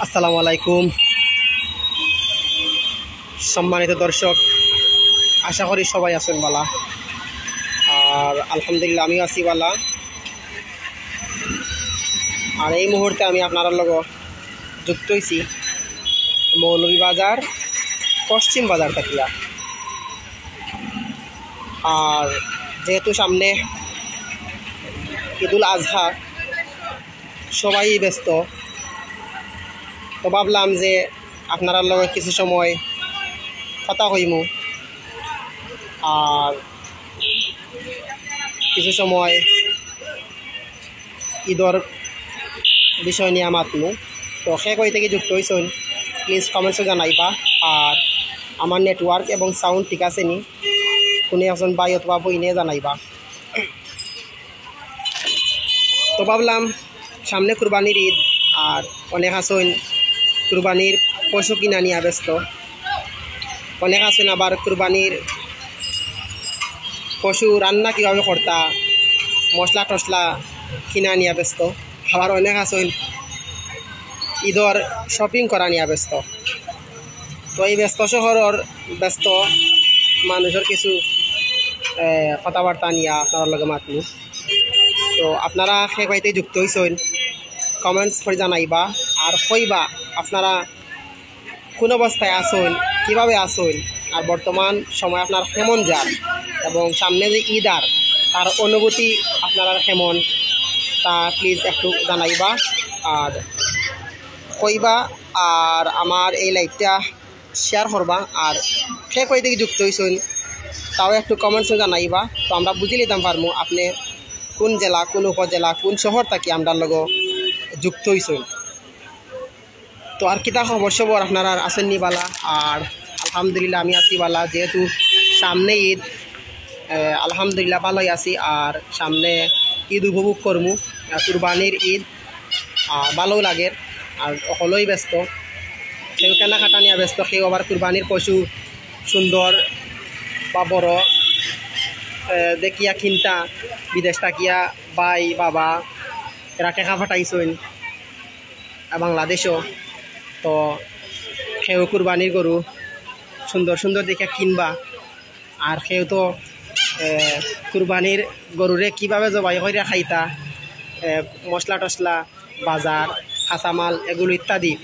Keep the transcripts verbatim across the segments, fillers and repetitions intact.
আসসালামু আলাইকুম। সম্মানিত দর্শক, আশা করি সবাই আছেন বালা। আর আলহামদুলিল্লাহ, আমিও আছি বালা। আর এই মুহূর্তে আমি আপনারার লগে যুক্ত হইছি মৌলভীবাজার পশ্চিম বাজার থাকিয়া। আর যেহেতু সামনে ঈদুল আজহা, সবাই ব্যস্ত, তো ভাবলাম যে আপনারার লগে কিছু সময় কথা কইমু, আর কিছু সময় ঈদর বিষয় নিয়া মাতমু। তো কে কই থাকি যুক্ত হইছইন, প্লিজ কমেন্টসে জানাইবা। আর আমার নেটওয়ার্ক এবং সাউন্ড ঠিক আছে নি, কুনু একজন ভাই অথবা বইনে জানাইবা। তো ভাবলাম, সামনে কুরবানির ঈদ, আর অনেক আছইন কুরবানির পশু কিনা নিয়া ব্যস্ত, অনেক আছইন আবার কুরবানির পশু রান্না কিভাবে করতা, মশলা টশলা কিনা নিয়া ব্যস্ত, আবার অনেক আছইন ঈদর শপিং করা নিয়া ব্যস্ত। তো এই ব্যস্ত শহরর ব্যস্ত মানুষর কিছু, এ, কথাবার্তা নিয়া আপনারার লগে মাতমু। তো আপনারা কে কই থাকি যুক্ত হইছইন, কমেন্টস করি জানাইবা, আর কইবা আপনারা কোন অবস্থায় আছইন, কিভাবে আছইন, আর বর্তমান সময় আপনার কেমন যার, এবং সামনে যে ঈদ আর তার অনুভূতি আপনার কেমন, তা প্লিজ একটু জানাইবা। আর কইবা, আর আমার এই লাইভটা শেয়ার করবা, আর কে কই থাকি যুক্ত হইছইন, তাও একটু কমেন্টসে জানাইবা। তো আমরা বুঝি নিতাম পারমু আপনি কোন জেলা, কোন উপজেলা, কোন শহর থাকি আমরার লগে যুক্ত হইছইন। তো আর কিতা খবর সবর, আপনারা আছেন নি বালা? আর আলহামদুলিল্লাহ, আমি আছি বালা, যেহেতু সামনে ঈদ। এ, আলহামদুলিল্লাহ, ভালোই আছি। আর সামনে ঈদ উপভোগ করমু, আ, কুরবানির ঈদ। আর ভালোও লাগে। আর হকলেউ ব্যস্ত, কেউ কেনাকাটা নিয়া ব্যস্ত, কেউ আবার কুরবানির পশু সুন্দর বা বড়, এ, দেখিয়া কিনতা, বিদেশ থাকিয়া ভাই, বাবা, এরা টেকা পাঠাইছইন, আ, বাংলাদেশও। তো কেউ কুরবানির গরু সুন্দর সুন্দর দেখিয়া কিনবা, আর কেউ তো, এ, কুরবানির গরুরে কিভাবে জবাই করিয়া খাইতা, এ, মশলা টশলা, বাজার, কাঁচামাল, এগুলো ইত্যাদি,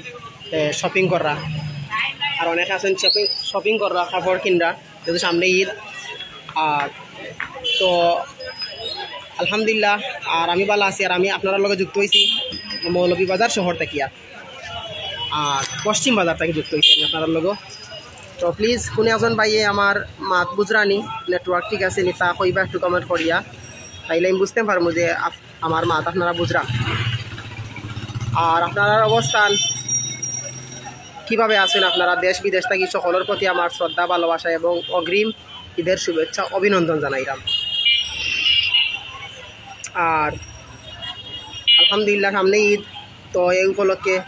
এ, শপিং কররা। আর অনেকে আছেন শপিং, শপিং কররা, কাপড় কিনরা, যেহেতু সামনে ঈদ। আর তো আলহামদুলিল্লাহ, আর আমি ভালো আছি। আর আমি আপনারার লগে যুক্ত হইছি মৌলভীবাজার শহর থাকিয়া, আর পশ্চিম বাজার থাকি যুক্ত হইছি আমি আপনারার লগে। তো প্লিজ, কোনো একজন ভাইয়ে আমার মাত বুঝরা নি, নেটওয়ার্ক ঠিক আছে নি, তা কইবা একটু কমেন্ট করিয়া, তাইলে আমি বুঝতে পারমু যে আপ-, আমার মাত আপনারা বুঝরা। আর আপনারার অবস্থান কিভাবে আছেন আপনারা, দেশ বিদেশ থাকি সকলের প্রতি আমার শ্রদ্ধা, ভালোবাসা এবং অগ্রিম ঈদের শুভেচ্ছা, অভিনন্দন জানাইলাম। আর আলহামদুলিল্লাহ, সামনে ঈদ, তো এই উপলক্ষে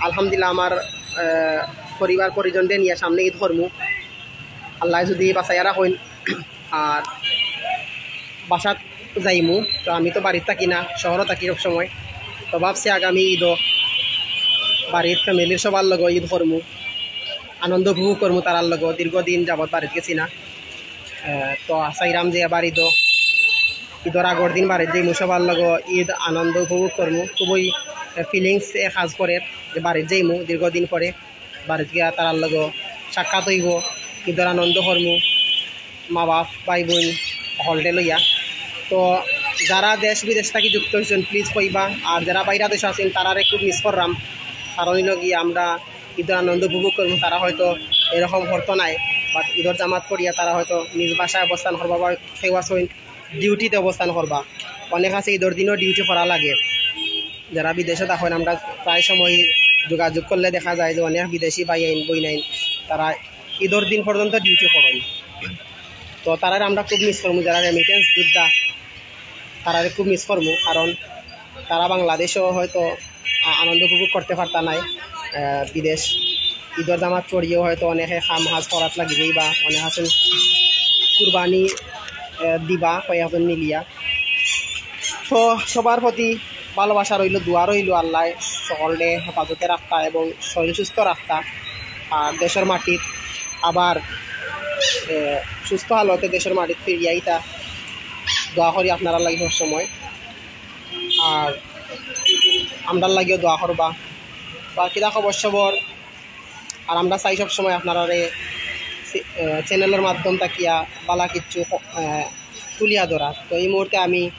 আলহামদুলিল্লাহ আমার, আহ, পরিবার পরিজনরে নিয়া সামনে ঈদ করমু, আল্লায় যদি বাঁচাইয়া রাখইন। আর বাসাত যাইমু, তো আমি তো বাড়িত থাকি না, শহরো থাকি সব সময়। তো ভাবছি আগামী ঈদও বাড়িত ফ্যামিলির সবার লগে ঈদ করমু, আনন্দ উপভোগ করমু তারার লগে। দীর্ঘদিন যাবত বাড়িত গেছি না। আহ, তো চাইরাম যে এবার ঈদও, ঈদর আগর দিন বাড়িত যাইমু, সবার লগে ঈদ আনন্দ উপভোগ করমু। খুবই, আহ, ফিলিংস এ কাজ করের যে বাড়িত যাইমু দীর্ঘদিন পরে, বাড়িত গিয়া তারার লগে সাক্ষাৎ হইব, ঈদর আনন্দ করমু, মা বাপ, ভাই বোন, হকলরে লইয়া। তো যারা দেশ বিদেশ থাকি যুক্ত হইছেন, প্লিজ কইবা। আর যারা বাইরা দেশ আছেন, তারারে খুব মিস করলাম। কারণ হইল গিয়া, আমরা ঈদর আনন্দ উপভোগ করবো, তারা হয়তো এরকম হরতো নাই, বাট ঈদর জামাত পড়িয়া তারা হয়তো নিজ বাসায় অবস্থান করবা, বা কেউ আছেন ডিউটিতে অবস্থান করবা। অনেক আছে ঈদর দিনও ডিউটি করা লাগে। যারা বিদেশে থাকেন, আমরা প্রায় সময় যোগাযোগ করলে দেখা যায় যে অনেক বিদেশি ভাই আইন, বইন আইন, তারা ঈদর দিন পর্যন্ত ডিউটি করেন। তো তারারে আমরা খুব মিস করবো, যারা রেমিটেন্স যোদ্ধা, তারারে খুব মিস করবো, কারণ তারা বাংলাদেশও হয়তো আ-, আনন্দ উপভোগ করতে পারতা নাই। আহ, বিদেশ ঈদর জামাত পড়িয়েও হয়তো অনেকে কাম কাজ করাত লাগি যাইবা, অনেক আছেন কুরবানি, আহ, দিবা কয়েকজন মিলিয়া। তো সবার প্রতি ভালোবাসা রইল, দোয়া রইল, আল্লাহ সকলরে হেফাজতে রাখতা এবং শরীর সুস্থ রাখতা। আর দেশর মাটিত আবার, এ, সুস্থ হালতে দেশর মাটিত ফিরিয়া আইতা। দোয়া করি আপনারার লাগি সব সময়, আর আমরার লাগিও দোয়া করবা। তো আর কিতা খবর সবর? আর আমরা চাই সব সময় আপনারারে চে-, এ, চ্যানেলর মাধ্যম থাকিয়া বালা কিচ্ছু ক-, এ, তুলিয়া ধরা। তো এই মুহূর্তে আমি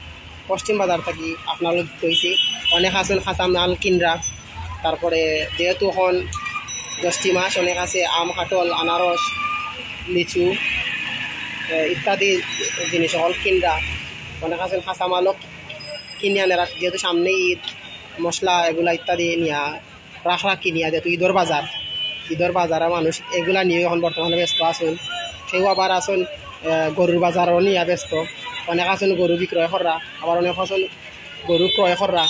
পশ্চিম বাজার থাকি আপনার লগে কইছি। অনেক আছেন কাঁচা মাল কিনরা, তারপরে যেহেতু এখন জ্যৈষ্ঠী মাস, অনেক আছে আম, কাঁঠাল, আনারস, লিচু, এ, ইত্যাদি জিনিস সকল কিনরা। অনেক আছেন কাঁচা মালও কিনে আনেরা, যেহেতু সামনে ঈদ, মশলা এগুলা ইত্যাদি নিয়া রাখরা কিনিয়া, যেহেতু ঈদর বাজার, ঈদর বাজারে মানুষ এগুলা নিয়ে এখন বর্তমানে ব্যস্ত আছেন। কেউ আবার আছেন, আহ, গরুর বাজারও নিয়ে ব্যস্ত। অনেক আছেন গরু বিক্রয় কররা, আবার অনেক আছেন গরু ক্রয় কররা।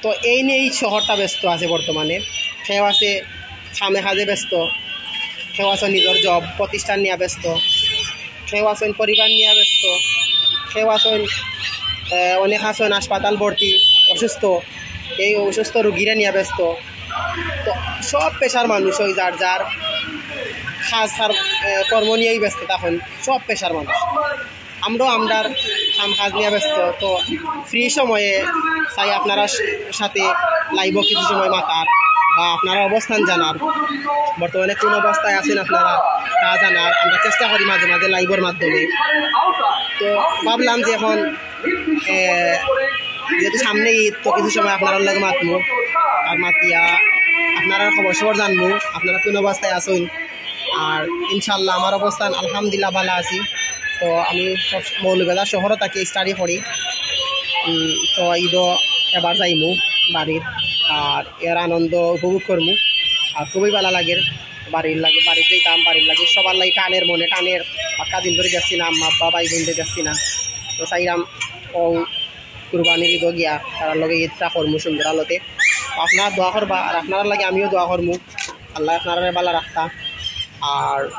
তো এই নিয়ে এই শহরটা ব্যস্ত আছে বর্তমানে। কেউ আছে কামে কাজে ব্যস্ত, কেউ আছে নিজের জব প্রতিষ্ঠান নিয়ে ব্যস্ত, কেউ আছেন পরিবার নিয়ে ব্যস্ত, কেউ আছেন, আহ, অনেক আছেন হাসপাতাল ভর্তি, অসুস্থ, এই অসুস্থ রুগীরা নিয়ে ব্যস্ত। তো সব পেশার মানুষ ওই যার যার কাজ আর, আহ, কর্ম নিয়েই ব্যস্ত তখন সব পেশার মানুষ। আমরাও আমরার কাম কাজ নিয়ে ব্যস্ত। তো ফ্রি সময়ে চাই আপনারার সাথে লাইভও কিছু সময় মাতার বা আপনারা অবস্থান জানার, বর্তমানে কোন অবস্থায় আছেন আপনারা তা জানার। আমরা চেষ্টা করি মাঝে মাঝে লাইভের মাধ্যমে। তো ভাবলাম যে এখন, এ, যেহেতু সামনে ঈদ, তো কিছু সময় আপনারার লগে মাতমু, আর মাতিয়া আপনারার খবর সবর জানমু, আপনারা কোন অবস্থায় আছেন। আর ইনশাল্লাহ আমার অবস্থান আলহামদুলিল্লাহ ভালা আছি। তো আমি সব মৌলভীবাজার শহরও থাকি, স্টাডি করি। উম, তো ঈদও এবার যাইমু বাড়িত, আর এর আনন্দ উপভোগ করমু। আর খুবই ভালা লাগের বাড়ির লাগি, বাড়িত যাইতাম, বাড়ির লাগি সবার লাগি টানের, মনে টানের। পাক্কা দিন ধরি দেখছি না, আম্মা আব্বা ভাই বোনরে দেখছি না। তো চাইরাম ও কুরবানির ঈদও গিয়া তারার লগে ঈদটা করমু সুন্দর আলোতে। আপনারা দোয়া করবা, আর আপনারার লাগি আমিও দোয়া করমু, আল্লাহ আপনারারে ভালা রাখতা। আর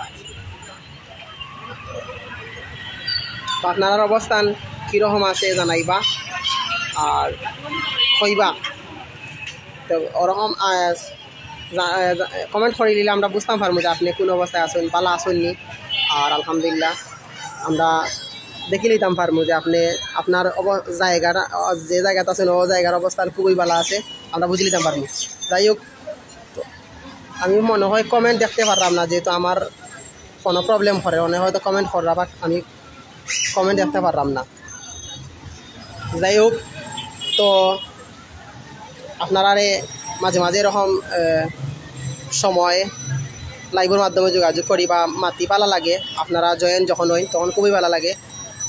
তো আপনারার অবস্থান কিরকম আছে জানাইবা, আর কইবা। তো ওরকম, আহ, কমেন্ট করে দিলে আমরা বুঝতাম পারমু যে আপনি কোন অবস্থায় আছেন, ভালা আছেন নি। আর আলহামদুলিল্লাহ আমরা দেখি নিতাম পারমু যে আপনি আপনার অব-, জায়গাটা, আহ, যে জায়গাতে আছেন, ও জায়গার অবস্থান খুবই ভালা আছে, আমরা বুঝি নিতাম পারমু। যাই হোক, তো আমি মনে হয় কমেন্ট দেখতে পারলাম না, যেহেতু আমার ফোনও প্রবলেম করে, অনেকে হয়তো কমেন্ট কররা, বাট আমি কমেন্ট দেখতে পারলাম না। যাই হোক, তো আপনারারে মাঝে মাঝে এরকম, আহ, সময় লাইভের মাধ্যমে যোগাযোগ করি বা মাতি ভালা লাগে, আপনারা জয়েন যখন হইন তখন খুবই ভালা লাগে।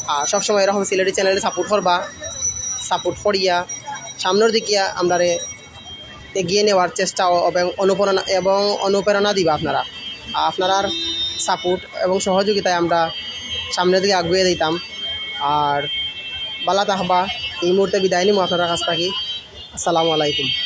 আর সবসময় এরকম সিলেটি চ্যানেলে সাপোর্ট করবা, সাপোর্ট করিয়া সামনের দিকে আমরারে এগিয়ে নেওয়ার চেষ্টা ও-, এবং অনুপ্রেরণা, এবং অনুপ্রেরণা দিবা আপনারা। আপনারার সাপোর্ট এবং সহযোগিতায় আমরা সামনের দিকে আগুয়ে দিতাম। আর ভালা থাকবা, এই মুহূর্তে বিদায় নিমু আপনারার কাছ থাকি। আসসালামু আলাইকুম।